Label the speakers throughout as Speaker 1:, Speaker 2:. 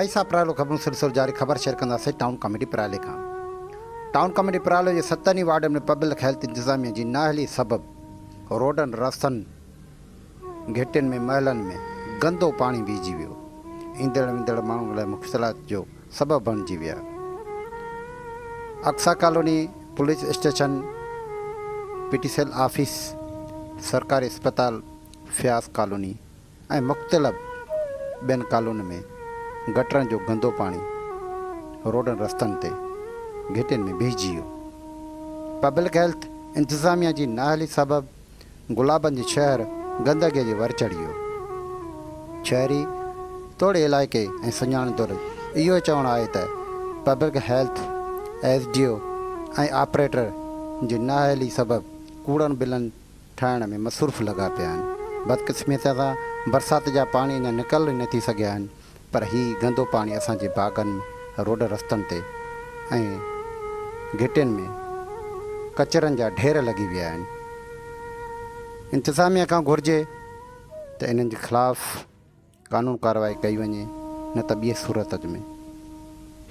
Speaker 1: Voice of پرالو خبرون سلسلو جاري خبر شيئر ڪنداسين ٽائون ڪاميٽي پرالي کان ٽائون ڪاميٽي پرالو جي ستن ئي وارڊن ۾ پبلڪ هيلٿ انتظاميا جي نااهلي سبب روڊن رستن گهٽين ۾ محلن ۾ گندو پاڻي بيهجي ويو ايندڙ ويندڙ ماڻهن لاء مشڪلات جو سبب بڻجي ويا Aqsa colony police station P T C L office سرڪاري اسپتال فياض ڪالوني ۽ مختلف ٻين ڪالونين ۾ گٽرن جو گندو پاڻي روڊن رستن تي گهٽين ۾ بيهجي ويو. پبلڪ هيلٿ انتظاميا جي نااهلي سبب گلابن جي شهر گندگي جي ور چڙهي ويو. شهري توڙي علائقي ۽ سڃاڻندڙ اهو چوڻ آهي ته public health S D O ۽ operator جي نااهلي سبب ڪوڙن بلن ٺاهڻ ۾ مصروف لڳا پيا آهن. بدقسمتي سان برسات جا پاڻي اڃا نڪل ئي نه ٿي سگهيا آهن پر هي گندو پاڻي اسان جي باغن، روڊ رستن تي ۽ گهٽين ۾ ڪچرن جا ڍير لڳي ويا آهن. انتظاميا کان گهرجي ته انهن جي خلاف قانون ڪارروائي ڪئي وڃي نه ته ٻي صورت ۾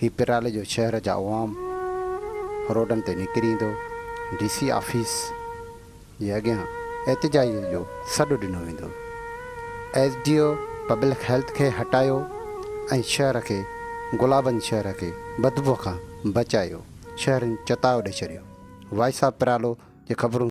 Speaker 1: هي پرالي جو شهر جا عوام روڊن تي نڪري ايندو ڊي سي آفيس جي اڳيان احتجاج جو سڏ ڏنو ويندو S D O public health کي هٽايو ۽ شهر کي گلابن شهر کي بدبو کان بچايو شهرين چتاء ڏئي ڇڏيو وائس آف پرالو جي خبرون.